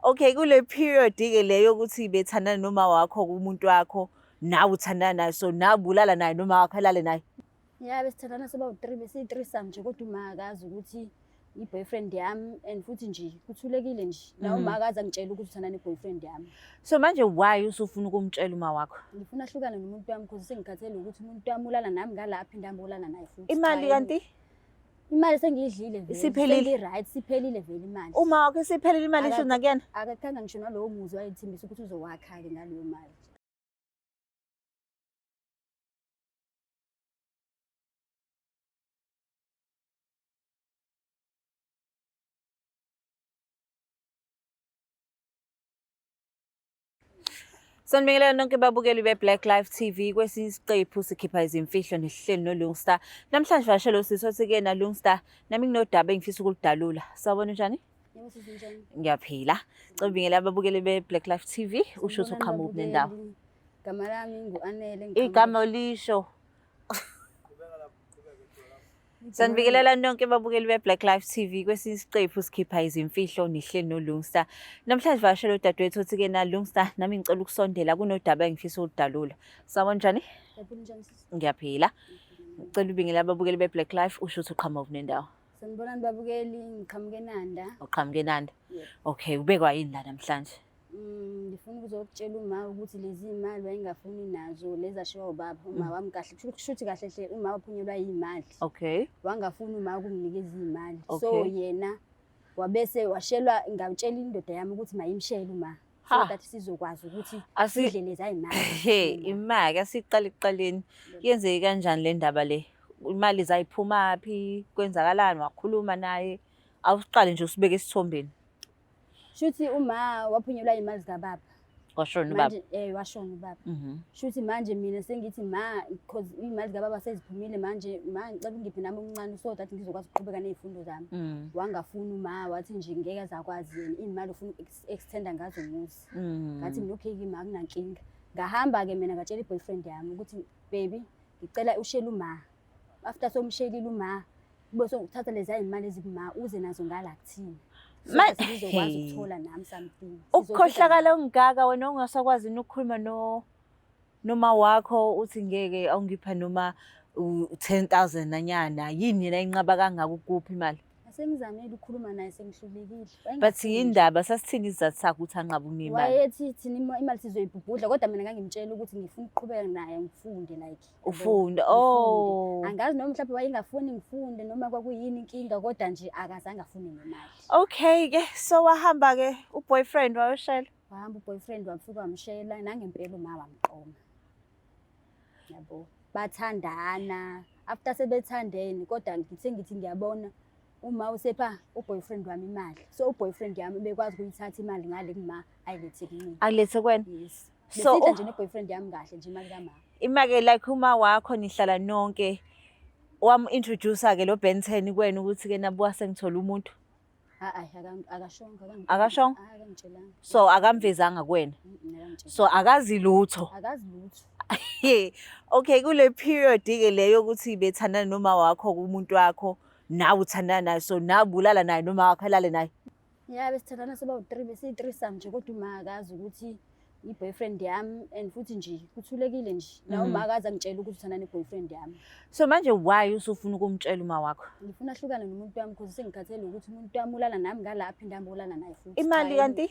Okay, kule period-ke le yokuthi bethandana noma wakho umuntu wakho, nawe uthandana naye, so nawe bulala naye noma wakho alale naye. Ya, besithandana sobawu-three, besiyi-threesome nje, kodwa uma akazi ukuthi i-boyfriend yami and futhi nje kuthulekile nje. Nawe uma akazi angitshela ukuthi uthandana ne-boyfriend yami. So manje why usufuna ukumtshela uma wakho? Ngifuna ahlukane nomuntu wami because sengikhathele ukuthi umuntu wami ulala nami ngala aphinde ahambe olala naye futhi. Imali Cha, kanti? Imali sengiyidlile vele. Isiphelile? Sengi-right, siphelile vele imali. Uma wakho isiphelile imali isho nakuyena? Akathanga ngisho nalowo muzi wayethembisa ukuthi uzowakha-ke ngaleyo mali. Sanibingelela nonke babukeli be-Black Life TV. Kwesinye isiqephu sikhipha izimfihlo nehleli noLungstar. Namhlanje vashelo usisi othi kuyena Lungstar, nami nginodaba engifisa ukuludalula. Sawubona, unjani? Yebo sisi, njani? Ngiyaphila. Cela ubingelela ababukeli be-Black Life TV, usho ukuthi Sanibonani uqhamuka kuphi nendawo. babukeli. Igama lami ngu-Anele. Igama lisho. Sanibingelela nonke babukeli be-Black Life TV. Kwesinye isiqephu sikhipha izimfihlo nihleli noLungstar. Namhlanje vashelo udadewethu othi-ke na Lungstar, nami ngicela ukusondela kunodaba engifisa ukuludalula. Sawubona, njani? Ngiyaphila, njani sisi? Ngiyaphila. Ngicela ubingelela ababukeli be-Black Life, usho ukuthi uqhamuka kuphi nendawo. Sanibonani babukeli, ngiqhamuke eNanda. Uqhamuke eNanda. Yebo. Okay, ubekwa yini la namhlanje? Ngifuna ukuzokutshela uma ukuthi lezi imali wayengafuni nazo lezi ashiwa ubaba. Uma wami kahle, kusho ukuthi kahle hle uma waphunyelwa yimali. Wangafuni uma ukunginikeza imali. So yena wabese washelwa, ngawutshela indoda yami ukuthi mayimshele uma. So that sizokwazi ukuthi sidle lezi imali. He, imali asiqale ekuqaleni. Yenzeke kanjani le ndaba le? Imali zayiphuma phi? Kwenzakalani? Wakhuluma naye? Awusiqale nje usibeke esithombeni. Shuthi uma waphunyelwa imali zikababa. Washona ubaba. Manje washona ubaba. Shuthi manje mina sengithi ma, because imali zikababa seziphumile manje, ma ngicela ungiphe nami okuncane so that ngizokwazi ukuqhubeka nezifundo zami. Wangafuni uma, wathi nje ngeke azakwazi yena, imali ufuna extenda ngazo umuzi. Ngathi mina okay ke ma, akunankinga. Ngahamba ke mina ngatshela i-boyfriend yami ukuthi baby ngicela ushele uma. After somshelile uma, kube sokuthatha lezi imali ezikuma uze nazo ngala kuthina. So that sizokwazi ukuthola nami something. Ukukhohlakala okungaka wena ungasakwazi ukukhuluma no noma wakho uthi ngeke awungipha noma u-10,000 nanyana yini yena inqaba kangaka ukuphi imali? Asengizamile ukukhuluma naye sengihlulekile. But yindaba sasithini isizathu sakhe ukuthi anqabe ukunika imali? Wayethi thina imali sizoyibhubhudla, kodwa mina ngangimtshela ukuthi ngifuna ukuqhubeka naye ngifunde like. Yabo, Ufunde. ngifunde. Oh. Angazi noma mhlawumbe wayengafuni ngifunde noma kwakuyini inkinga, kodwa nje akazange afune nemali. Okay ke, so wahamba ke uboyfriend wayoshela. Wahamba uboyfriend wafika wamshela, nangempela uma wamqoma. Yabo, bathandana. After sebethandene, kodwa ngithe ngithi ngiyabona uma usepha uboyfriend wami imali. So uboyfriend yami ubekwazi ukuyithatha imali ngale kuma ayilethe kumina. Akulethe kuwena? Yes. So, Besidla nje ne-boyfriend yami kahle nje imali kama. Imake like uma wakho nihlala nonke, wam-introduce ke lo Ben 10 kuwena ukuthi ke nabuka sengithola umuntu. Hayi, akashongo, Akashongo? Akangitshelanga. So akamvezanga kuwena. Akangitshelanga. So akazi lutho. Akazi lutho. Okay, kule period ke le yokuthi bethandana noma wakho umuntu wakho, nawe uthandana naye, so nawe bulala naye noma wakho alale naye. Ya, besithandana sobawu-three, besiyi-threesome nje, kodwa uma akazi ukuthi i-boyfriend yami and futhi nje kuthulekile nje. Nawe uma akazi angitshela ukuthi uthandana ne-boyfriend yami. So manje why usufuna ukumtshela uma wakho? Ngifuna ahlukane nomuntu wami because sengikhathele ukuthi umuntu wami ulala nami ngala aphinde ahambe olala naye futhi. Imali Cha, kanti?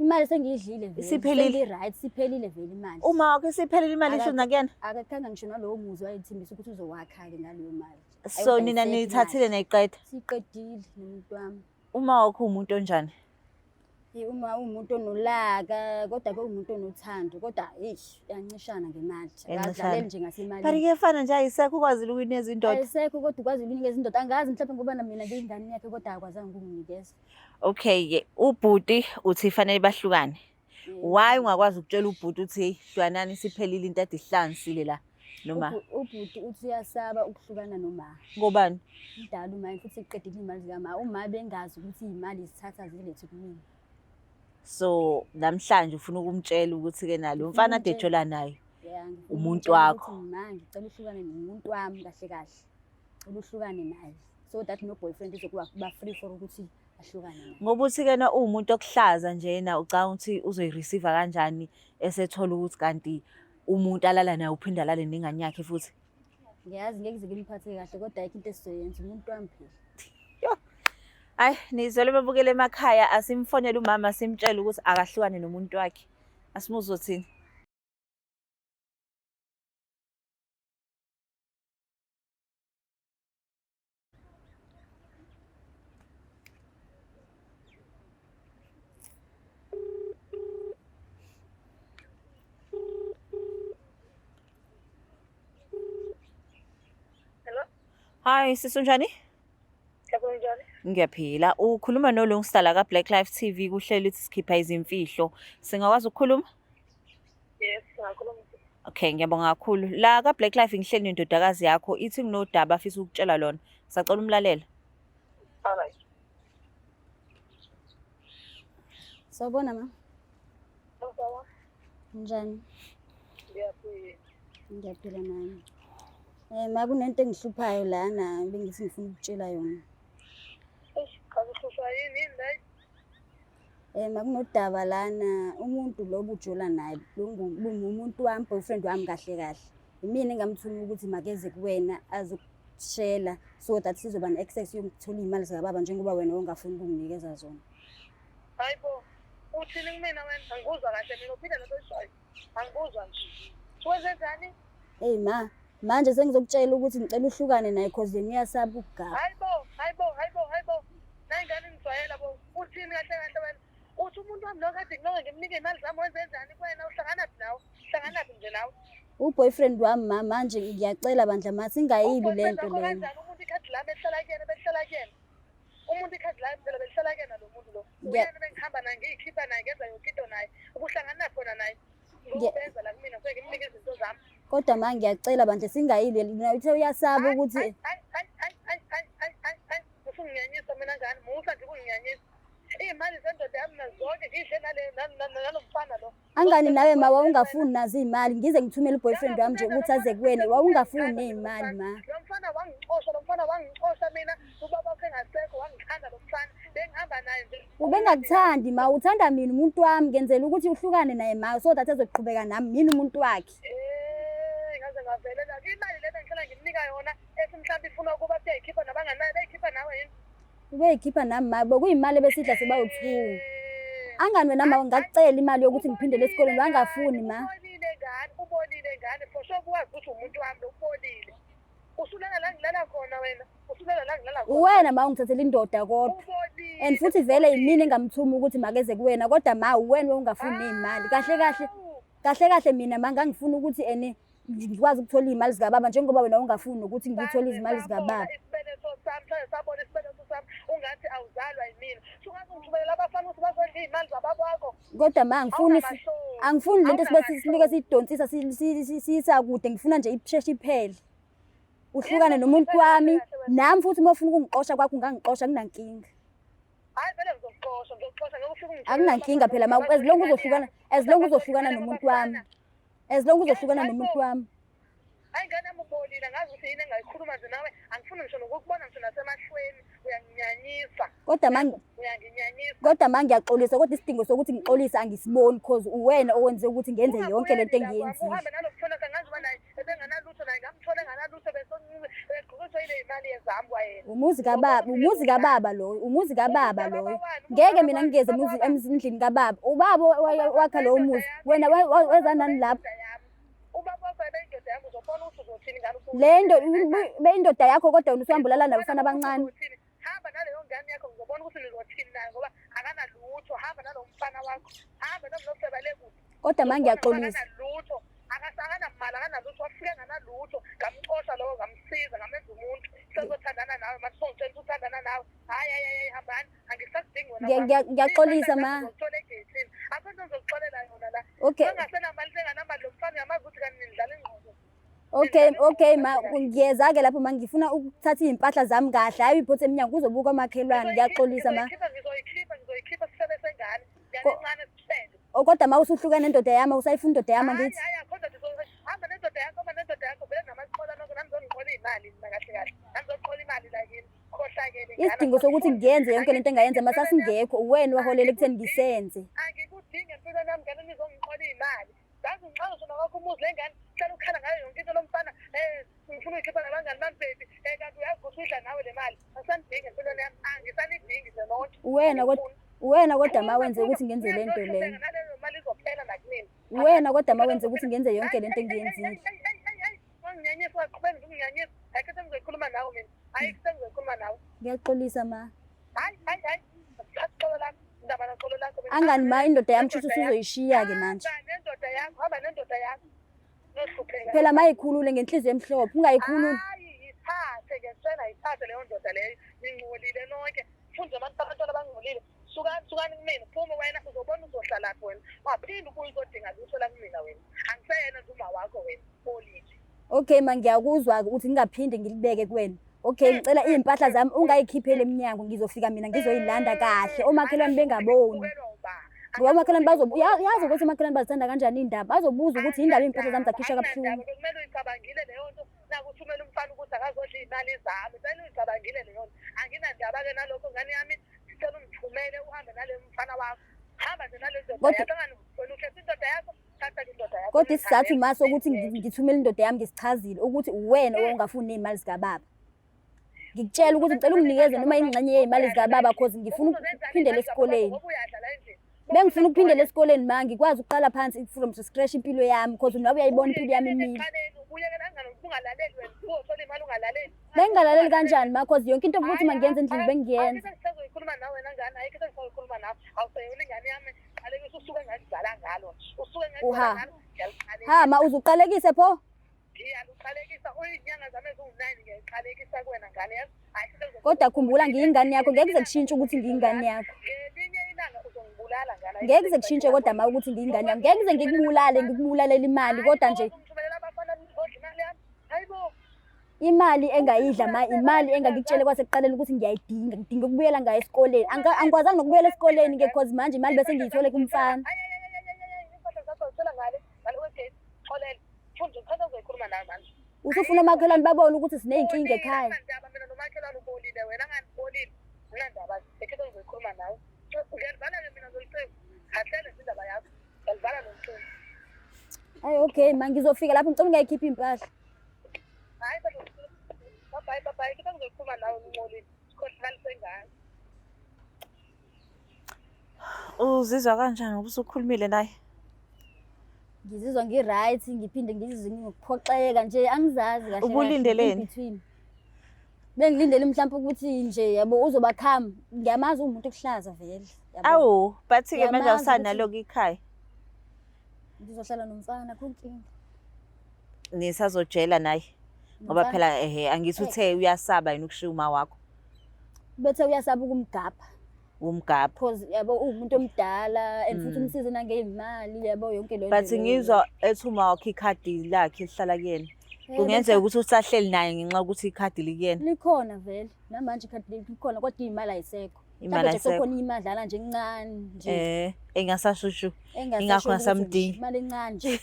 Imali sengiyidlile vele. Isiphelile? Sengi-right, siphelile vele imali. Uma wakho isiphelile imali isho nakuyena? Akathanga ngisho nalowo muzi wayethembisa ukuthi uzowakha-ke ngaleyo mali. So nina Ayidayiseki imali. niyithathile nayiqeda? Siqedile nomuntu wami. Uma wakho umuntu onjani? Uma uwumuntu onolaka, kodwa ke uwumuntu onothando, kodwa eish uyancishana ngemali. Uyancishana. Akadlaleli nje ngasemalini. But kuyefana nje ayisekho ukwazile ukuyinikeza indoda. Ayisekho kodwa ukwazile ukunikeza indoda. Angazi mhlawumbe ngoba na mina ngiyingane yakhe kodwa akwazanga ukunginikeza. Okay ke, ubhuti uthi fanele bahlukane. Why ungakwazi ukutshela ubhuti uthi hey hlukanani siphelile into ade ihlanganisile la noma Ubhuti uthi uyasaba ukuhlukana noma. Ngobani? Umdala uma futhi sekuqedile imali zikama. Uma bengazi ukuthi imali zithatha zilethe kumina. So namhlanje ufuna ukumtshela ukuthi ke nalo Ngifuna mfana ukumtshela. adejola naye. Yeah, ngifuna Umuntu ukumtshela wakho. ukuthi ma ngicela uhlukane nomuntu wami kahle kahle. Ngicela uhlukane naye. So that no boyfriend izokuba ba free for ukuthi Ahlukane naye. Ngoba uthi kena uwumuntu okuhlaza njena ucabanga ukuthi uzoyi-receive kanjani esethola ukuthi kanti umuntu alala naye uphinde alale nengane yakhe futhi. Ngiyazi ngeke kuze kumphathe kahle kodwa ayikho into esizoyenza umuntu wami phela. Yo. Hayi nizwele babukele emakhaya asimfonele umama simtshele ukuthi akahlukane nomuntu wakhe. Asimuzwe uthini. Hello? Hi, sisi unjani? Yebo unjani? Ngiyaphila. Ukhuluma noLungstar la ka-Black Life TV kuhlelo ithi sikhipha izimfihlo. Singakwazi ukukhuluma? Yes, ngakhuluma. Okay, ngiyabonga kakhulu. La ka-Black Life ngihleli nendodakazi yakho ithi kunodaba afisa ukutshela lona. Sacela umlalela. All right. Sawubona ma. Sawubona. Njani? Ngiyaphila. Ngiyaphila nami. Ma kunento engihluphayo lana bengithi ngifuna ukutshela yona. Eish, cha kuhlushwa yini yini leyo? Ma kunodaba lana umuntu lo obujola naye ngumuntu wami boyfriend wami kahle kahle. Imina engamthuma ukuthi makeze kuwena azokushela so that sizoba ne-access yokuthola iy'mali zikababa njengoba wena ungafuni ukunginikeza zona. Hayi bo, uthini kumina wena? Angikuzwa kahle mina uphinde lento oyishoyo. Angikuzwa nje. Wenze njani? Eyi ma, manje sengizokutshela ukuthi ngicela uhlukane naye cause yena uyasaba ukugaba. Hayi bo, hayi bo, hayi bo, hayi bo. Nayingane ngijwayela bo. Uthini kahle kahle wena? Uthi umuntu wami lo kade ngilokho ngimnike imali zami wenze njani kuwena? Uhlanganaphi nawe? Uhlanganaphi nje nawe? U-boyfriend wami ma, manje ngiyacela bandla ma singayilwi le U-boyfriend nto wakho lena. kanjani umuntu ikhadi lami elihlala kuyena belihlala kuyena? Umuntu ikhadi lami phela belihlala kuyena lo muntu lo. Uyena bengihamba naye ngiyikhipha naye ngenza yonke into naye. Ubuhlangana khona naye. Ngokubenza la kumina ngeke ngimnike izinto zami. Kodwa ma ngiyacela bandla singayilwi mina uthe uyasaba ukuthi Hayi hayi hayi hayi hayi hayi hayi hayi usunginyanyisa mina ngani musa nje ukunginyanyisa. Iy'mali zendoda yami nazonke ngidle nale nalo mfana lo. Angani nawe ma wawungafuni nazo iy'mali ngize ngithumele u-boyfriend wami nje ukuthi aze kuwena wawungafuni ney'mali ma. Lo mfana wangixosha, lo mfana wangixosha mina ubaba wakhe engasekho wangithanda lo mfana bengihamba naye nje. Ubengakuthandi ma, uthanda mina umuntu wami ngenzela ukuthi uhlukane naye ma so that ezoqhubeka nami mina umuntu wakhe. Eh ngaze ngavelela imali le bengihlala ngimnika yona ethi mhlawumbe ifuna ukuba siyayikhipha nabanganayo beyikhipha nawe yini? Ubeyikhipha nami ma, bekuyimali ebesidla sibawu-two. Angani wena ma ngakucela imali yokuthi ngiphindele esikoleni wangafuni ma. Ubolile ngane, ubolile ngane for sure kuwazi ukuthi umuntu wami lo ubolile. Usulala la ngilala khona wena, usulala la ngilala khona. Uwena ma ungithathela indoda kodwa. Ubolile. And futhi vele yimina engamthuma ukuthi makeze kuwena kodwa ma uwena ongafuni ney'mali. Kahle kahle kahle kahle mina ma ngangifuna ukuthi ene ngikwazi ukuthola iy'mali zikababa njengoba wena ungafuni nokuthi ngithole izimali zikababa. Isibeletho sami, saze sabona isibeletho sami ungathi awuzalwa yimina. Sungaze ungithumelela abafana ukuthi bazodla iy'mali zababa wakho. Kodwa ma angifuni angifuni lento sibe siluke siyidonsisa siyisa kude ngifuna nje isheshe iphele. Uhlukane nomuntu wami nami futhi uma ufuna ukungixosha kwakho ungangixosha akunankinga. Hayi vele ngizokuxosha, ngizokuxosha ngeke ufike ungithumelele Akunankinga phela ma as long uzohlukana as long uzohlukana nomuntu wami. As long uzohlukana nomuntu wami. Hayi ngane yami ubolile ngazi ukuthi yini engayikhuluma nje nawe angifuni ngisho nokukubona ngisho nasemahlweni uyanginyanyisa. Kodwa ma Uyanginyanyisa. kodwa ma ngiyaxolisa kodwa isidingo sokuthi ngixolise angisiboni cause uwena owenze ukuthi ngenze yonke lento engiyenzile. Uhambe nalo mfana kangazi uba naye ebenganalutho naye ngamthola enganalutho begqokiswa yile imali yezami kwayena. Umuzi kababa, umuzi kababa loyo, umuzi kababa loyo. Ngeke mina ngingeze emuzi endlini kababa. Ubaba wakha lowo muzi. Wena weza nani lapho? Ubaba wakho ebeyindoda yami uzobona ukuthi uzothini ngalo. Le ndo beyindoda yakho kodwa wena usuhamba ulala nabafana abancane. Hamba naleyo ngane yakho ngizobona ukuthi nizothini naye ngoba akanalutho. Hamba nalo mfana wakho. Hamba noma nofeba le kude. Kodwa ma ngiyaxolisa. Akanalutho. Akanamali akanalutho wafika enganalutho ngamxosha lowo ngamsiza ngamenza umuntu sezothandana nawe manje songitshela ukuthi uthandana nawe. Hayi hayi hayi hambani angisakudingi wena. Ngiyaxolisa ma. Ngizokuthola egeyithini. Akho nto ngizokuxolela yona la. Okay. Ungasenamali senganamali lo mfana uyamazi ukuthi kanti nidlala ingqondo. Okay, okay ma ngiyeza ke lapho ma ngifuna ukuthatha iy'mpahla zami kahle hayi uyiphothe emnyango kuzobuka omakhelwane ngiyaxolisa ma. Ngizoyikhipha ngizoyikhipha sisebe sengane. Ngane encane sisebe. Oh, kodwa ma usuhlukene nendoda yami usayifuna indoda yami Hayi angithi. hayi akho ndoda hamba nendoda yakho hamba nendoda yakho vele namaqola nonke nami ngizoniqola iy'mali mina kahle kahle. Nami ngizoqola imali la kini. Khohlakele. Ukhohlakele ngane. Isidingo sokuthi ngiyenze yonke lento engayenza ma sasingekho, uwena owaholela ekutheni ngisenze. Angikudingi empilweni yami ngane nizongiqola iy'mali. Ngaze ngixake ngisho nakwakho umuzi le ngane hlala ukhala ngayo yonke into lo mfana um ngifuna uyikhipha nabangani bami baby um kanti uyazi ukuthi uyidla nawe le mali. Angisanidingi empilweni yami, angisanidingi nje nonke. Uwena kodwa uwena kodwa ma wenze ukuthi ngenze le nto leyo. Naleyo mali izophela nakumina. Uwena kodwa ma wenze ukuthi ngenze yonke le nto engiyenzile. Wanginyanyisa waqhubeka ukunginyanyisa. Ayikho sengizoyikhuluma nawe mina. Ayikho sengizoyikhuluma nawe. Ngiyaxolisa ma. Hayi hayi hayi. Thatha uxolo lakho. Indaba noxolo lakho. mina. Angani ma indoda yami kusho ukuthi usuzoyishiya-ke manje. Hamba nendoda yakho, hamba nendoda yakho. Nohlupheka. Phela mayikhulule ngenhliziyo emhlophe, ungayikhululi. Hayi yithathe ke sena yithathe leyo ndoda leyo. Ningcolile nonke. Funde abantu abantwana abangcolile. Sukani sukani kumina. Phuma wena uzobona uzohlalaphi wena. Ungaphinde ubuye uzodinga lutho la kumina wena. Angiseyena nje uma wakho wena. Bolile. Okay ma ngiyakuzwa-ke ukuthi ngingaphinde ngilibeke kuwena. Okay ngicela iy'mpahla zami ungayikhipheli emnyango ngizofika mina ngizoyilanda kahle omakhelwane bengaboni. Ngoba omakhelwane bazobu yazi ukuthi omakhelwane bazithanda kanjani iy'ndaba bazobuza ukuthi yindaba iy'mpahla zami zakhishwa kabuhlungu. Bekumele uyicabangile leyo nto nakuthumela umfana ukuthi akazodla iy'mali zami. Sele uyicabangile leyo nto. Anginandaba-ke nalokho ngane yami. Ngicela ungithumele uhambe nale mfana wakho. Hamba nje nale ndoda yakho. Angani wena ukhetha indoda yakho. Kodwa isizathu ma sokuthi ngithumele indoda yami ngisichazile ukuthi uwena owawungafuni ney'mali zikababa. Ngikutshela ukuthi ngicela unginikeze noma ingxenye yey'mali zikababa cause ngifuna ukuphindela esikoleni. Bengifuna ukuphindela esikoleni ma ngikwazi ukuqala phansi from scratch impilo yami cause nawe uyayibona impilo yami imile. Bengingalaleli kanjani ma cause yonke into ukuthi mangiyenze endlini bengiyenza. Qalekisa usuke engangizala ngalo nje. Usuke Uha. engangizala ngalo ngiyaliqalekisa. Ha ma uzuqalekise pho? Ngiyaluqalekisa uyinyanga zami eziwu-9 ngiyayiqalekisa kuwena ngane yazi. Ayikho into ezokuthi Kodwa khumbula ngiyingane yakho ngeke kuze kushintshe ukuthi ngiyingane yakho. Ngelinye ilanga uzongibulala ngane. Ngeke kuze kushintshe kodwa ma ukuthi ngiyingane yakho. Ngeke kuze ngikubulale ngikubulalela imali kodwa nje Ungithumelela abafana nizodla imali yami. Hayibo. Imali engayidla ma imali engangikutshele kwasekuqaleni ukuthi ngiyayidinga, ngidinga ukubuyela ngayo esikoleni. Angikwazanga nokubuyela esikoleni ke cause manje imali bese ngiyithole kumfana. Usufuna omakhelwane babone ukuthi siney'nkinga ekhaya. Ayi okay ma ngizofika lapho ngicela ungayikhiphi iy'mpahla. Hayi baba, bye bye bye, kita ngizokhuluma nawe ngincolile. Sikhohlakali sengane. Uzizwa kanjani ngoba usukhulumile naye? Ngizizwa ngi-right, ngiphinde ngizizwe nginokuphoxeka nje angizazi kahle. Ubulindeleni? In between. Bengilindele mhlawumbe ukuthi nje yabo uzoba calm. Ngiyamazi uwumuntu okuhlaza vele. Yabo. Awu, but ke manje Ngiyamazi awusanalo ikhaya. Ngizohlala nomfana akho nkinga. Nisazojela naye. Ngoba Nomfana. phela ehe angithi uthe uyasaba yena ukushiya uma wakho Bethe uyasaba ukumgabha. umgabha. Because yabo uwumuntu omdala and futhi umsize nangey'mali yabo yonke leyo But nto leyo. ngizwa ethi uma wakho ikhadi lakhe lihlala kuyena. Eh, Kungenzeka ukuthi usahleli naye ngenxa yokuthi ikhadi likuyena. Likhona vele namanje ikhadi likhona kodwa iy'mali ayisekho. Imali Mhlawumbe nje ayisekho. kukhona imadlana nje encane nje Eh, engasashushu. engasasho ingakho ukuthi ngasamdingi. imali encane nje.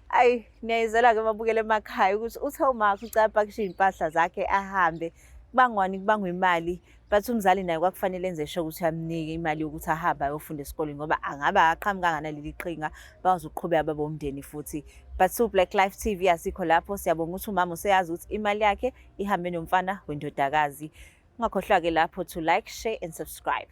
Ayi, niyayizela-ke mabukele emakhaya ukuthi uthe umakho ucela apakishe iy'mpahla zakhe ahambe. Kubangwani kubangwa imali. But umzali naye kwakufanele enze sure ukuthi uyamnika imali yokuthi ahambe ayofunda esikoleni ngoba angabe akaqhamukanga naleli qhinga bazoqhubeka babe umndeni futhi. But su Black Life TV asikho lapho siyabonga ukuthi umama useyazi ukuthi imali yakhe ihambe nomfana wendodakazi. Ungakhohlwa-ke lapho to like, share and subscribe.